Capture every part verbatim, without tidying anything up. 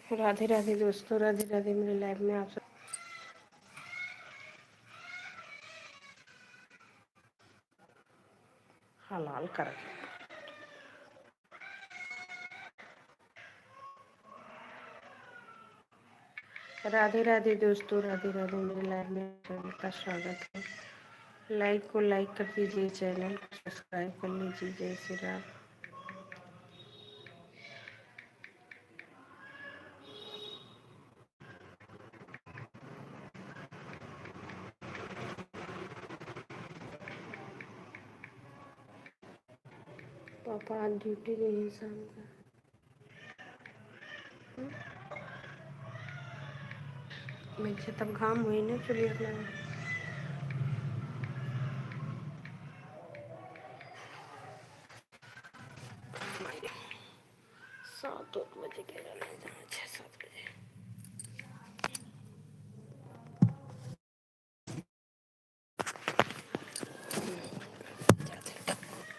राधे राधे दोस्तों, राधे राधे। मेरे लाइव में आप सब हलाल कर। राधे राधे दोस्तों, राधे राधे। मेरे लाइव में आपका स्वागत है। लाइव को लाइक कर दीजिए, चैनल को सब्सक्राइब कर लीजिए। जय श्री राम। पापा आज ड्यूटी नहीं है शाम का। मैं तब घाम हुई ना चुलिया अपना। सात आठ बजे के रहले, जहाँ छः सात बजे।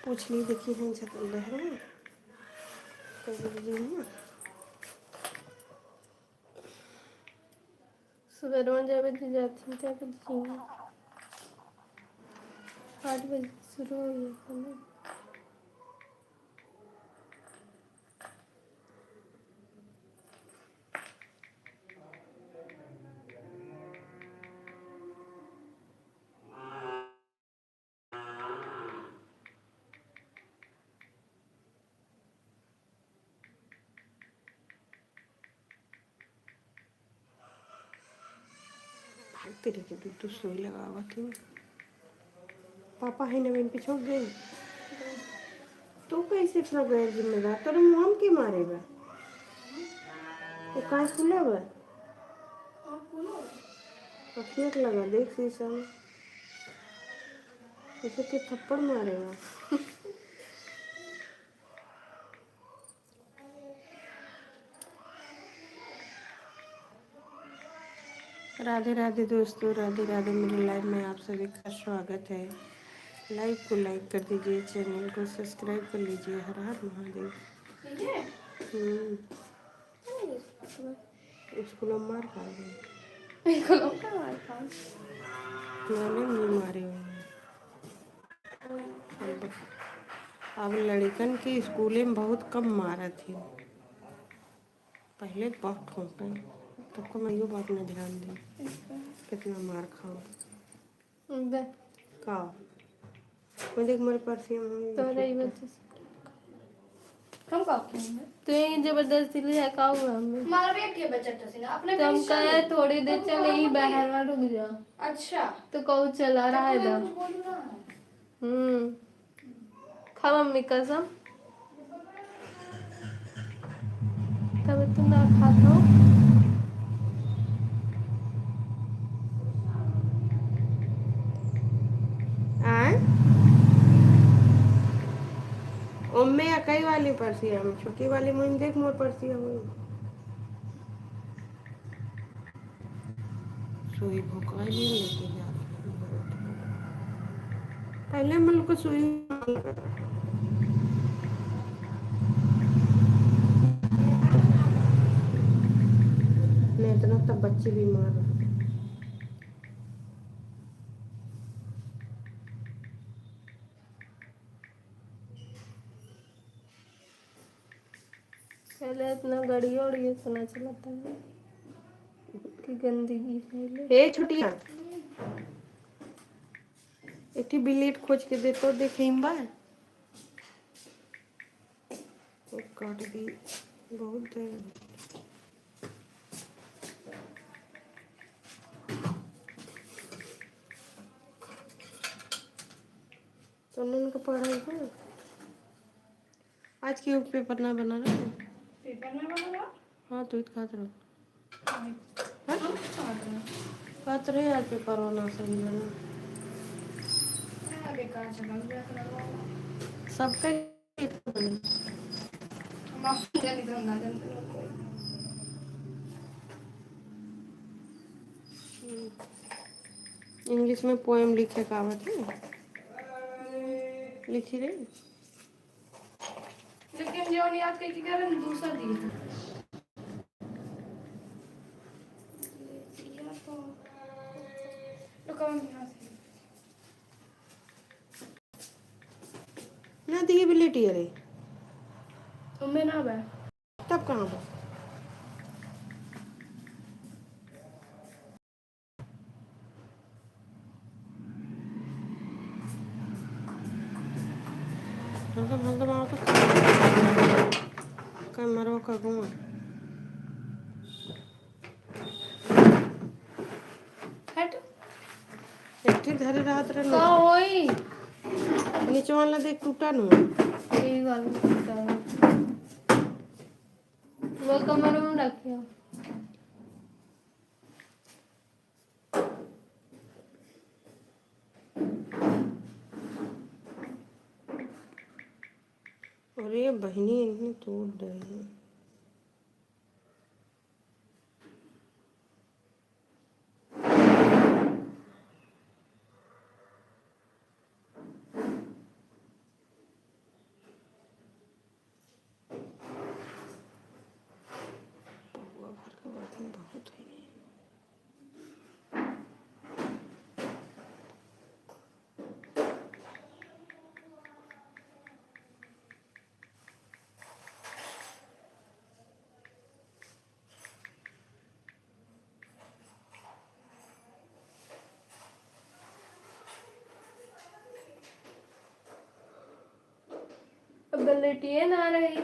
पूछ ली, देखी हम छत अंदर है। कब बजे है? सुबह रोज जब बजे जाती हूँ, तब बजे आठ बजे शुरू हो गया था ना। भाग तेरे के दूध तो सोई लगावत है। पापा है नवीन पे छोड़ गए। तू कैसे इतना गैर जिम्मेदार? तोरे मुँह के मारे बा। वो काहे खुला बा? अखिया के लगा, देख शीशा में। उसे के थप्पड़ मारे बा। राधे राधे दोस्तों, राधे राधे। मेरे लाइव में आप सभी का स्वागत है। लाइव को लाइक कर दीजिए, चैनल को सब्सक्राइब कर लीजिए। हर हर महादेव। हम्म। स्कूल में मार खा गए। स्कूल में का मार खा? मैंने नहीं मारे हुए हैं। अब लड़कन के स्कूले में बहुत कम मारत ही। पहले बहुत ठोके, तब को मैं यो बात में ध्यान दी, कितना मार खाओ। बे। का? मैं देख, मेरे पास ये हम तोरा ही वजह से। हम का करेंगे? तू ये जबरदस्ती ले है, का हुआ हमें? मारबे के बचत तो सिंह, अपने तो हम कहे थोड़ी देर चले, ही बाहर में रुक जा। अच्छा। तो कहू चला रहा है तो। कुछ बोलू ना। हम्म। खा मम्मी कसम। तब तू ना खात हो। आय? ओम्मे अकई वाली परसिया में, छोटी वाली मुइन देख मोर परसिया में। सुई भोंकवा लिए लेके जा रही हूँ। पहले हम लोग को सुई नहीं, इतना तब बच्चे बीमार रहते। पहले इतना गाड़िया उड़िया से ना चलता है कि गंदगी फैले। ए छुटिया, एक ठे बिलेट खोज के दे तो, देखे में बा। ओ काट दी, बहुत देर। तो उनका पढ़ाई है। आज के पेपर ना बना रहा। पेपर ना बना रहा? हाँ, तू ही तो कहत रहो। हाँ? हाँ, तो कहत रहो। कहत रहे यार, पेपर ना सही बना। हाँ, बेकार चला गया, चला गया। सबका ही तो बना। हम आप जाने तो हम ना जानते लोग को। हम्म। English में poem लिखे का आवत है? लिखी रही। लेकिन जौन याद करके करें, दूसरा दिन। अरे, ओमे ना बा। तब कहाँ बा? हरदम, हरदम आओ तो कैमरा का घुमा। हट। एक ठे धरे रहत रहे का नु। होई? नीचे वाला देख टूटा नु। यही वाला टूटा है। वो कमर में रखियो। अरे बहिनी, इन्हें तोड़ दे। पौवा भर के बर्तन बहुत है। अब ब्लेटिए ना रही।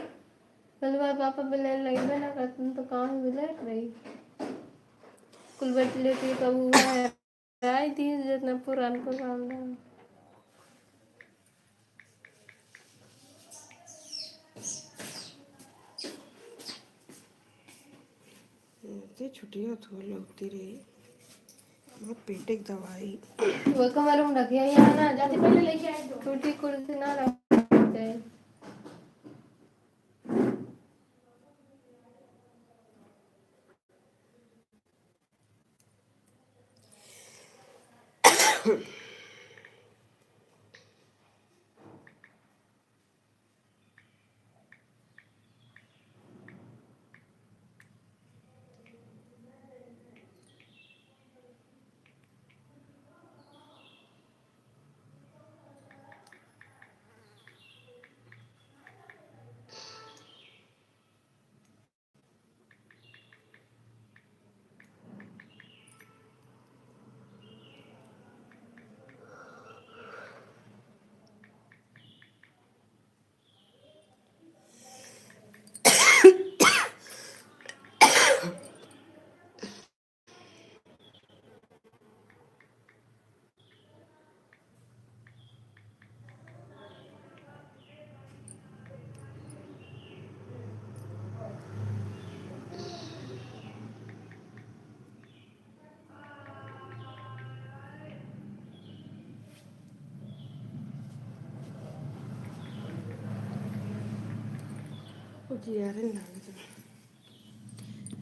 कल बार पापा ब्लेट लइबे ना करतन तो कहाँ से ब्लेट रही? कुल ब्लेट लेके तो हुआ है। आई थी जितना पुरान पुरान रहा। इतनी छुट्टी हो तो लगती रही। बहुत पेट एक दवाई। वो कमर में रखिया यहाँ ना, जाते पहले लेके आए दो। टूटी कुर्सी ना रख जाए।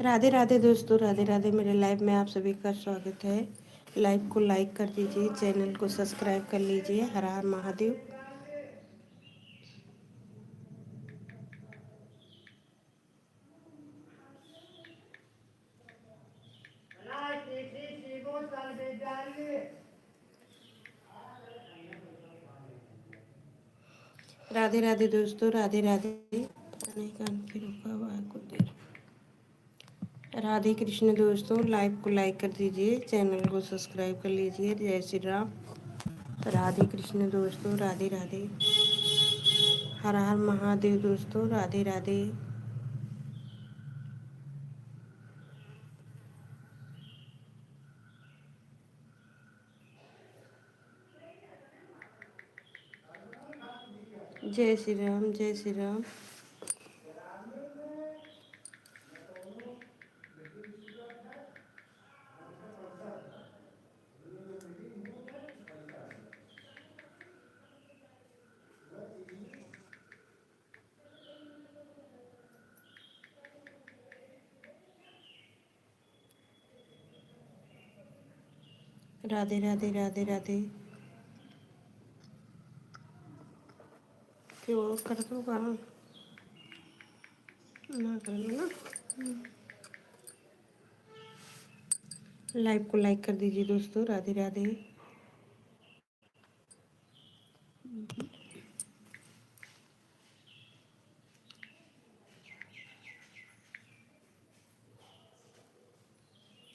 राधे राधे दोस्तों, राधे राधे। मेरे लाइव में आप सभी का स्वागत है। लाइव को लाइक कर दीजिए, चैनल को सब्सक्राइब कर लीजिए। हर हर महादेव। राधे राधे दोस्तों, राधे राधे। पता नहीं कान के रुका हुआ है कुछ देर। राधे कृष्ण दोस्तों, लाइव को लाइक कर दीजिए, चैनल को सब्सक्राइब कर लीजिए। जय श्री राम। राधे कृष्ण दोस्तों, राधे राधे। हर हर महादेव दोस्तों, राधे राधे। जय श्री राम, जय श्री राम। राधे राधे, राधे राधे। क्यों कर दो काम? ना कर लो ना। लाइव को लाइक कर दीजिए दोस्तों। राधे राधे।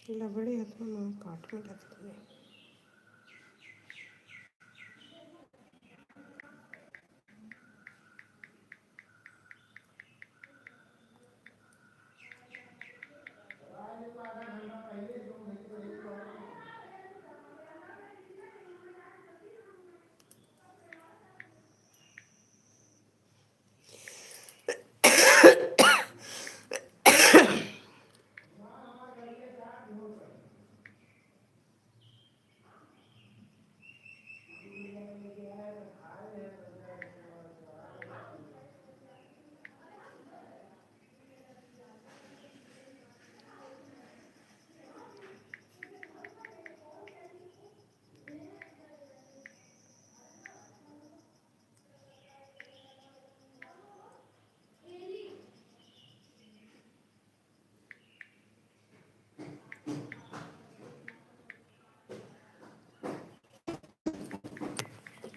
लबड़े हथवा में काट में लगत नहीं।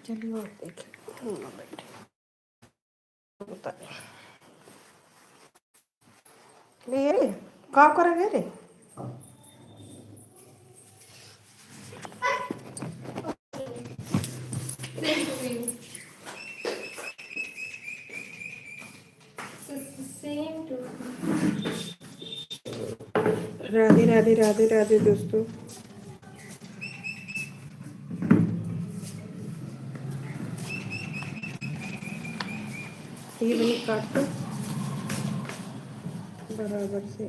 चलिए और देखें, हम लोग बैठे। ले रे, का करे रे? राधे, राधे, राधे, राधे दोस्तों। ये वही काट दो बराबर से।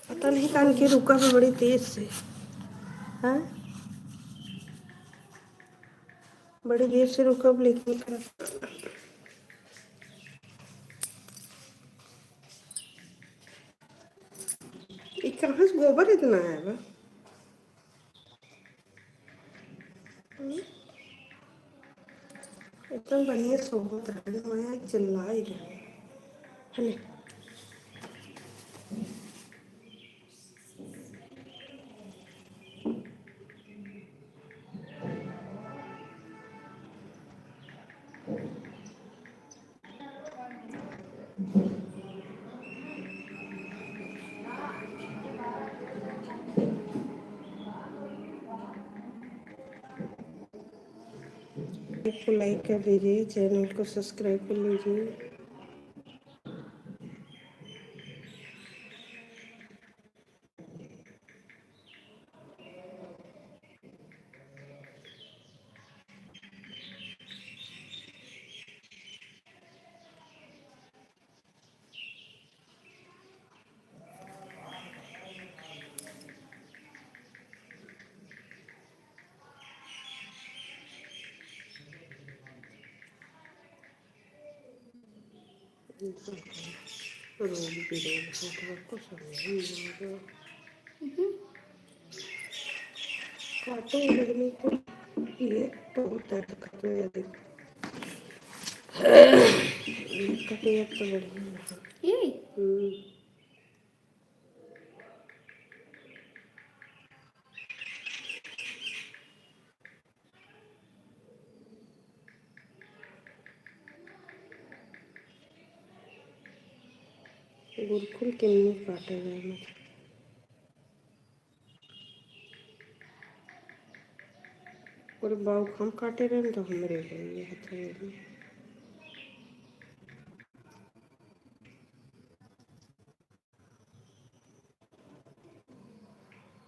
पता नहीं कान के रुका भी बड़ी तेज से। हाँ, बड़ी देर से रुका, लेकिन ये कहाँ से गोबर इतना है बा? हम्म? एकदम बढ़िया सोहत रहे, मैं चिल्ला ही रहे। है ना? इसको लाइक कर दीजिए, चैनल को सब्सक्राइब कर लीजिए। काटो लगने को ये बहुत दर्द कर रहा है। कटे तो बढ़िया है। ये? हम्म। गुरकुल के मुंह काटे गए मतलब। और बाऊ हम काटे रहे तो हमरे है ये हथेली।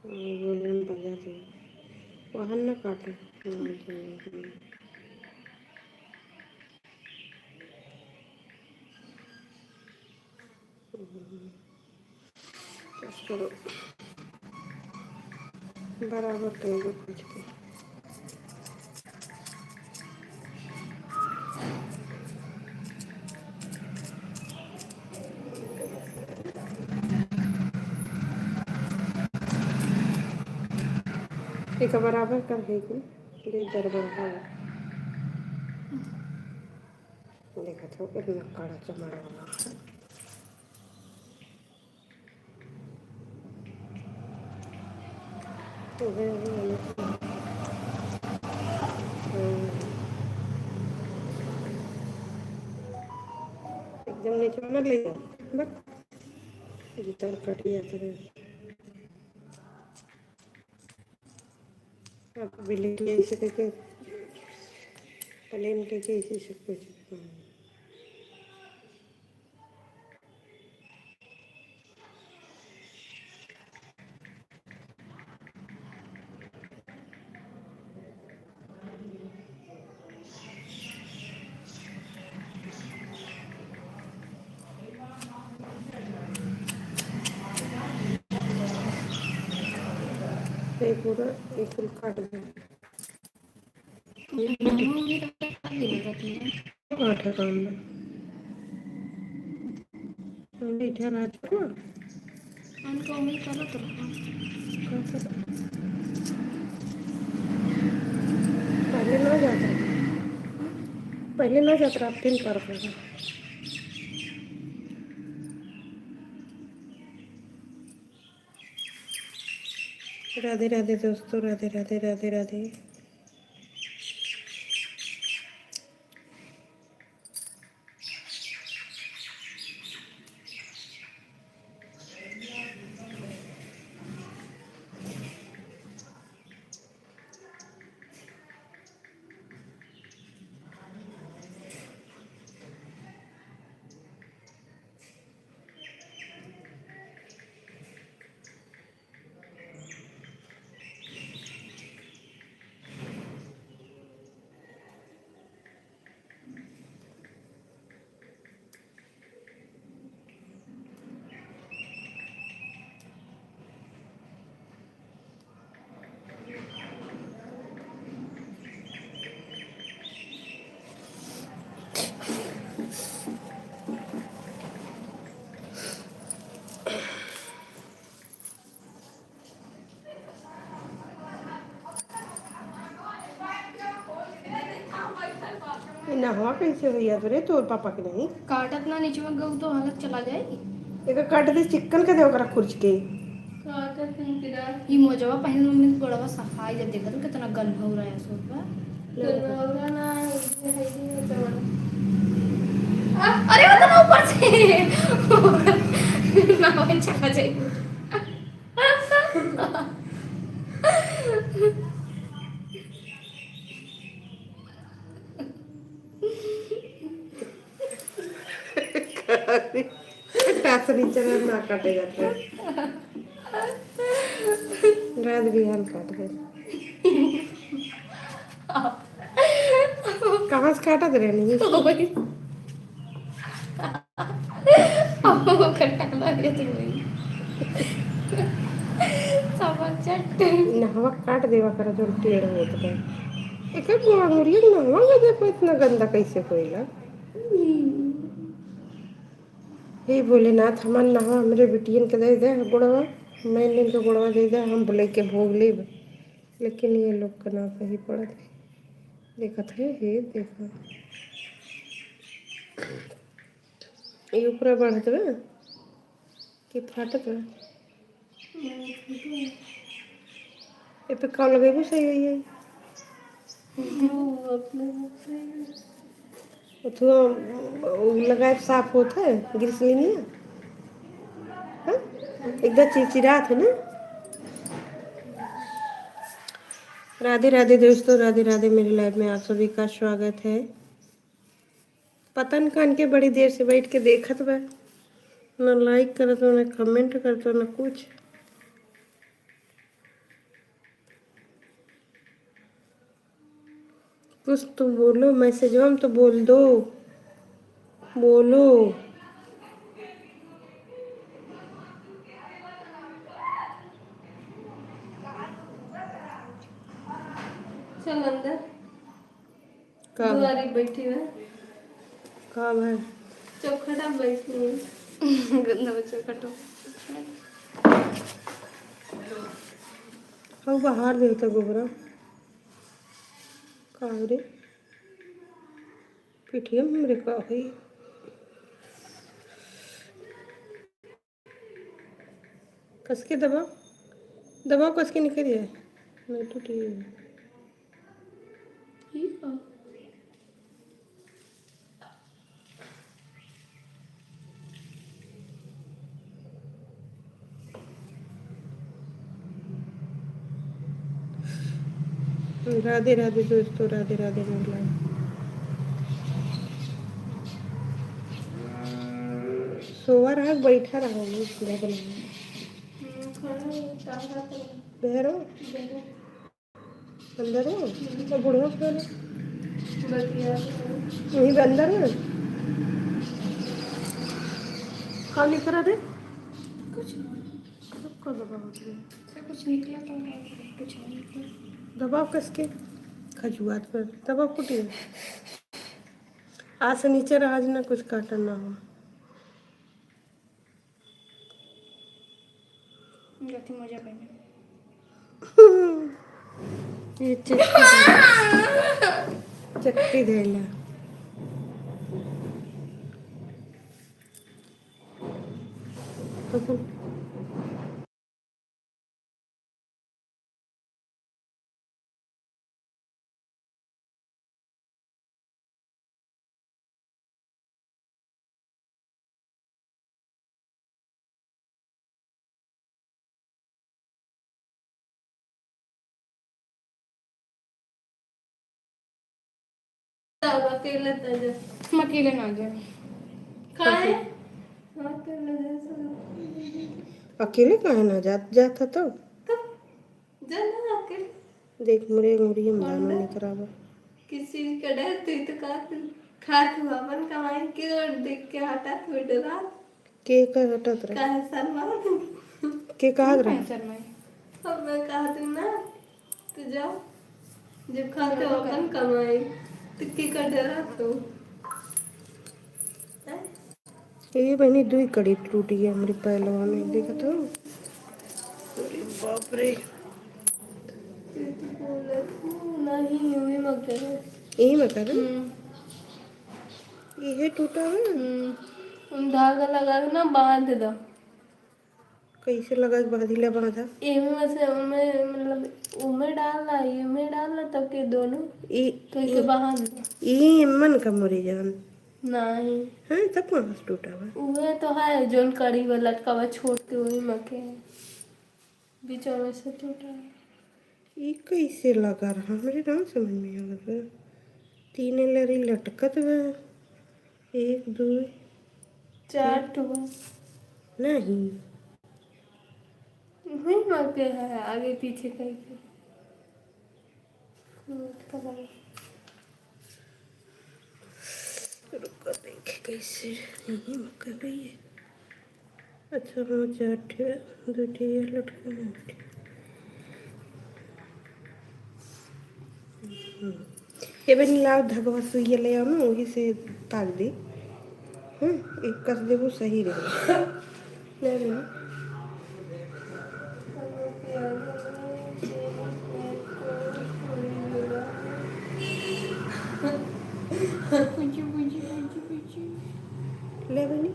हाँ, बोले हम बजा दे। वहाँ न काटे। हाँ, हाँ, हाँ। बस करो। बराबर करेंगे कुछ भी। एक बराबर कर देगी, ये गड़बड़ है। देखा था कितना कड़ा चमड़ा वाला। जब नीचे में ले जाओ, बस, भीतर कट जाता है। अब बिल्ली के ऐसे करके, प्लेन के, के ऐसे सब कुछ। ये पूरा एक फूल काट दे। आठ काम में। अभी इधर आ चुका। हम तो उम्मीद करत रहा। पहले ना जात रहा। पहले ना जात रहा, अब तीन पर कर। राधे राधे दोस्तों, राधे राधे, राधे राधे। ई नहवा कैसे होई जात रे तोर पापा के नहीं? काटत ना, नीचे में गऊ तो हालत चला जाई। एकर काट दे, चिक्कन के दे ओकरा खुरच के। काटत नहीं तेरा। ई मोजवा पहन मम्मी के गोड़वा सफाई जब देखत हूँ, कितना गलभौरा है सोच बा। गलभौरा ना, ये है, ये है, जवान। आ, अरे वो तो ना ऊपर से। ना, वो चला जाए। टासनी चला ना काटे जाता है। रात बिहान काट दे। कहाँ से काटत रहनी? अब ओकर टांगा के तो वही। समझ चट। नहवा काट देवा करा, जौन टेढ़ होत बा। एकर गोड़ अंगुरिया के नहवा में देखो, इतना गंदा कैसे होइला? हम्म। हे भोलेनाथ, हमार नहवा हमरे बिटियन के दे दे, गोड़वा, मैं इनके गोड़वा दे दे, हम बुलाई के भोग लेब। लेकिन ये लोग का ना सही पड़त है। देखत है, हे देखो। ये ऊपर बढ़त बा कि फाटत बा? ए पे का लगेबे सही होई है? अथवा उ लगाए साफ होत है, ग्रीस लेनी है? हाँ? एकदम चिरचिरात है ना? राधे राधे दोस्तों, राधे राधे। मेरे live में आप सभी का स्वागत है। पता न कान के बड़ी देर से बैठ के देखत बा, न like करत बा, न comment करत बा, न कुछ। कुछ तो बोलो, मैसेजवा में तो बोल दो, बोलो। चल अंदर। का? दुआरी बैठी है। का भाई? चौखटा बैठी है। गंदा बच्चा कटो। हऊ बाहर देता गोबरा। का हो रे? पिठिया में हमरे का होई? कस के दबाओ, दबाओ, कस के निकल जाए। नहीं टूटी। ठीक है। राधे राधे दोस्तों, राधे राधे मोर लाल। सोवा रहा, बैठा रहा, वो घर बना। हम्म, खड़ा है, टहलत है। बहरो? बहरो। अंदर हो? हम्म। तो बुढ़वा कहाँ है? बतिया। वहीं पे अंदर है? कहाँ निकला रे? कुछ नहीं। सबको दबाओ। से कुछ निकला तो नहीं, कुछ नहीं निकला। दबाओ कस के। खजुआत पर। दबाओ कुटिया। आज से नीचे रहा, आज ना कुछ काटा ना हो। गलती मजा करने। ये चट्टी दे-, चट्टी देला। कसम। अब अकेले त जा। हम अकेले ना जाए। काहे? हम अकेले जा सकते। अकेले काहे ना जात, जात ह तो? तो जा ना अकेले। देख, मोरे अंगुरिया में दाना निकरावा। किस चीज का डर? तू तो का, तू खा, तू अपन कमाई के और देख के हटा, तू डरा। के का हटत रहे? काहे शर्मा? के कहत रहे? काहे शर्माई? अब मैं कहत हूँ ना, तू जाओ, जब खाते हो अपन कमाई, तो के का डरा तू? हैं? ए बहिनी, दुई कड़ी टूट गया हमरे पैलवा में, देखत हो? अरे बाप रे। नहीं, यही मत करो। यही मत करो? हम्म। इहे टूटा है? हम्म। हम धागा लगा के ना बांध दो। कैसे लगा के बांधिला बांधा? एमे में से ओमे, मतलब, ओमे डालना, एमे डालना, तब के दोनों ई, कैसे ई, बांध दो। ई एमन का मोरे जान? नहीं। हैं, तब कहाँ से टूटा बा? उहे तो है, जोन कड़ी बा लटका बा छोट के, वही में के बीचवा में से टूटा है। ई कैसे लगा रहा? हमरे ना समझ में आवत बा। तीने लरी लटकत बा। एक, दो, चार ठो बा। नहीं। वही में के है, आगे पीछे कहीं के। रुको, देखे कैसे यही में कर रही है। अच्छा, हाँ, चार ठे, दो ठे ये लटका है। हम्म। ए बहिनी, लाओ धगवा सुइया ले आओ ना, वही से ताक दे। हम्म, एक कस देबो, सही रहे। ले ले। ले बहिनी।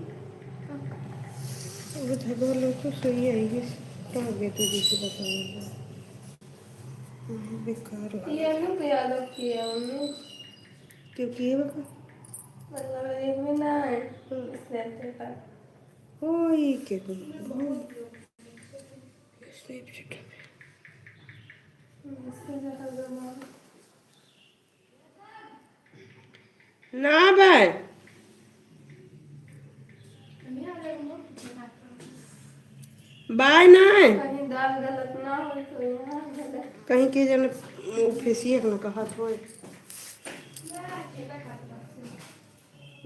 वो धगवा लो तो सही आएगी। कहाँ गए थे, जैसे बताओ। बेकार लगा। ये अनु पे याद किया हमने। क्योंकि ये बता। मतलब, ये भी ना है। हम्म। इसलिए तेरे पास। ओ, ये क्या हुआ? Snapchat पे। हम्म, इससे ज्यादा जमा। ना बाय। बाय ना है। कहीं दाल गलत ना हो तो यहाँ गलत। कहीं के जन फेसिया न कहत होए।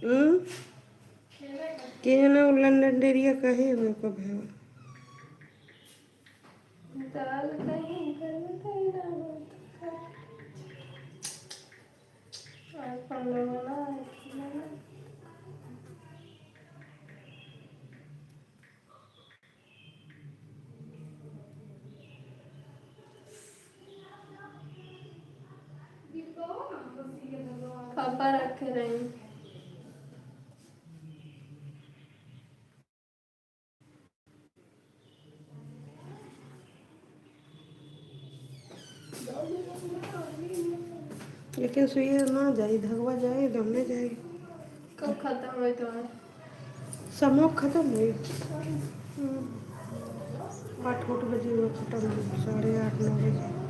हम्म? के जन उ लंदन डेरिया कहे हुए को भेवा। दाल कहीं गलत ही ना हो तो। आज हम लोग ना, पापा रखे रही। लेकिन सुइया ना जाई, धगवा जाई, दमने जाई। कब खत्म होई तो? समोक खत्म होई। हम्म। आठ, आठ बजे में खत्म होई, साढ़े आठ, नौ बजे।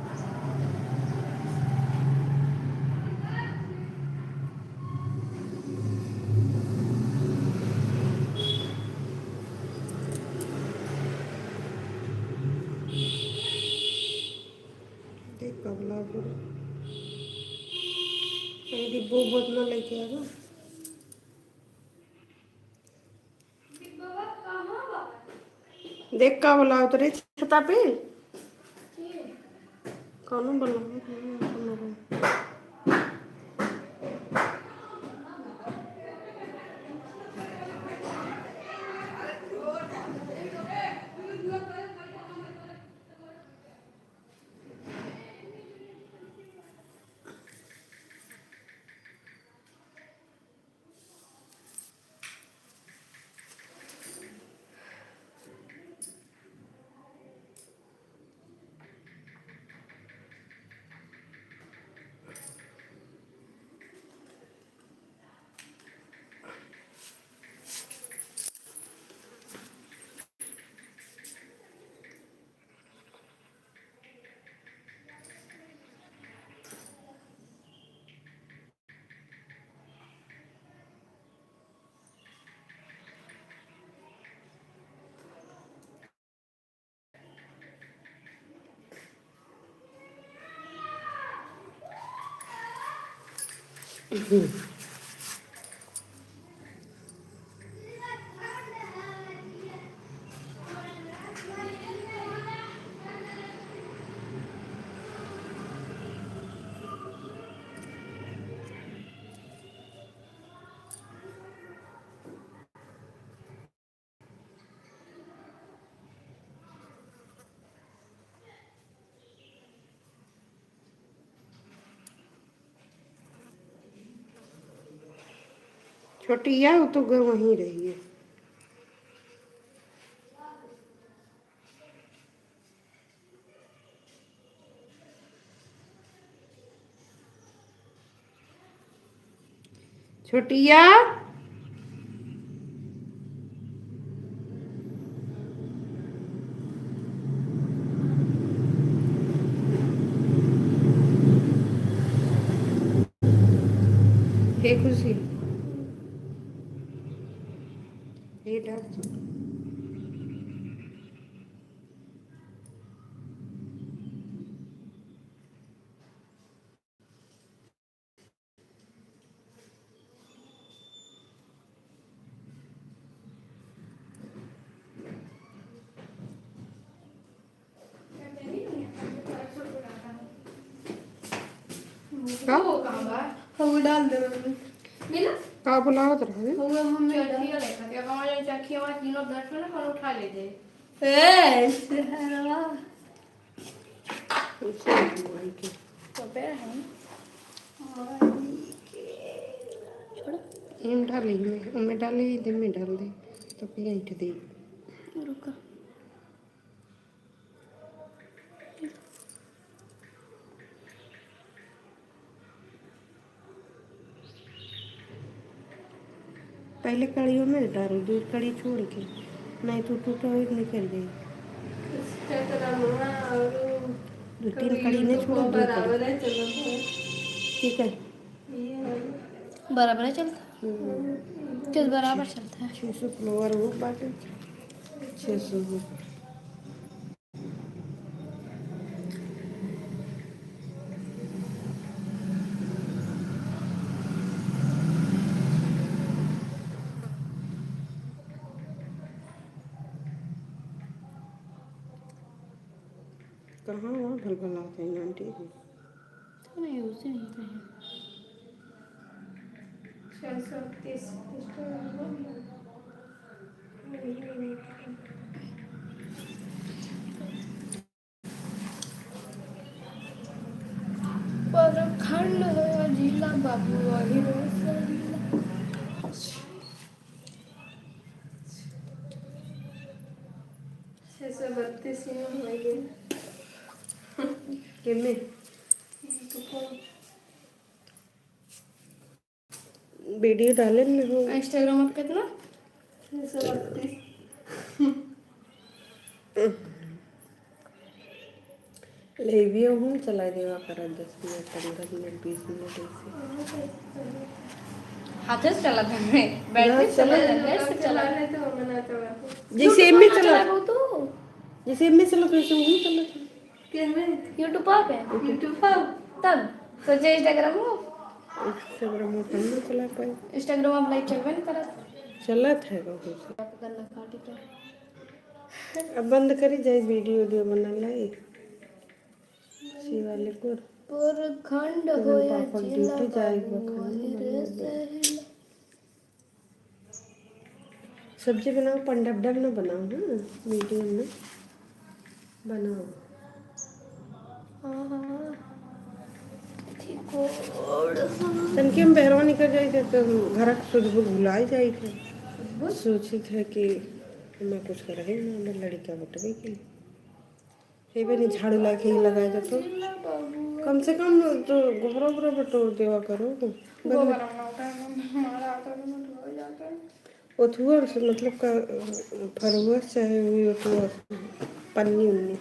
वो बोतल लेके आवा। देख का बोला उतरे छता पे। कौनो बोला? छोटिया, वो तो ग-, वहीं रही है। छोटिया। हे खुशी। हे डर। का? वो कहाँ बा? हवा डाल दे मम्मी। मिला? का बुलावत रहे? हवा मम्मी डाल। चरखिया देखा, क्या कहाँ जाए? चरखिया वाला तीनों दस में ना, कौन उठा ले जाए? ए, शहरवा। उसे वही के। तो फिर हम वही के। छोड़। इम डाली में, उमे डाली, इधर में डाल दे। तो फिर ईंट दे। रुका। पहले कड़ियों में डाल दो, कड़ी छोड़ के, नहीं तो टूटा हुआ निकल जाए। इसका तो रमुआ और दो तीन कड़ी नहीं छोड़ो, दो कड़ी। बराबर है, चलो भाई। ठीक है। ये है। बराबर है चलता। हम्म। किस बराबर चलता है? छः सौ follower हो बाटे। छः सौ हो। कहाँ वहाँ भल भलात है आंटी जी? तो मैं use ही नहीं करी। छः सौ तीस। प्रखंड हो जिला बाबू, वही रोज से जिला। छः सौ बत्तीस ही हो गए। केमे? वीडियो डाले न हो। Instagram पर कितना? छः सौ बत्तीस। ले भी हम चला देवा करा दस मिनट, पन्द्रह मिनट, बीस मिनट ऐसे। हाथे से चला था मैं, बैटरी से चला था, नेट से चला। जैसे एम में चला। चला तू। जैसे एम में चला, वैसे वहीं चला। YouTube पे? YouTube पे। तब तो जे Instagram हो। Instagram account ना चला पाई। Instagram अब live चलबे न करत। चलत है बहुत। गन्ना काटी के। अब बंद करी जाई, video उडियो बनल लाई। शिवालिकपुर। प्रखंड होया पापड़ जिला duty जाई बाबू, बखन वही रे सहेला। सब्जी बनाओ, पंडब डब न बनाओ, हाँ, medium में बनाओ। हाँ, हाँ। ठीक हो। तनके हम बहरवा निकल जाई थे, तो घर के सुध बुध भुलाई जाई थे। सोचित है कि मैं कुछ करही ना, हमर लड़िका बटवे के। हे बनी, झाड़ू लाके ही लगाए दे तो। कम से कम तो गोबरा ओबरा बटोर देवा करो। गोबर हम ना उठाए, हम हमारा आता है, तो धोए जाता है। ओथुआ से मतलब का, फरुआ से चाहे हुई ओथुआ से, पन्नी उन्नी।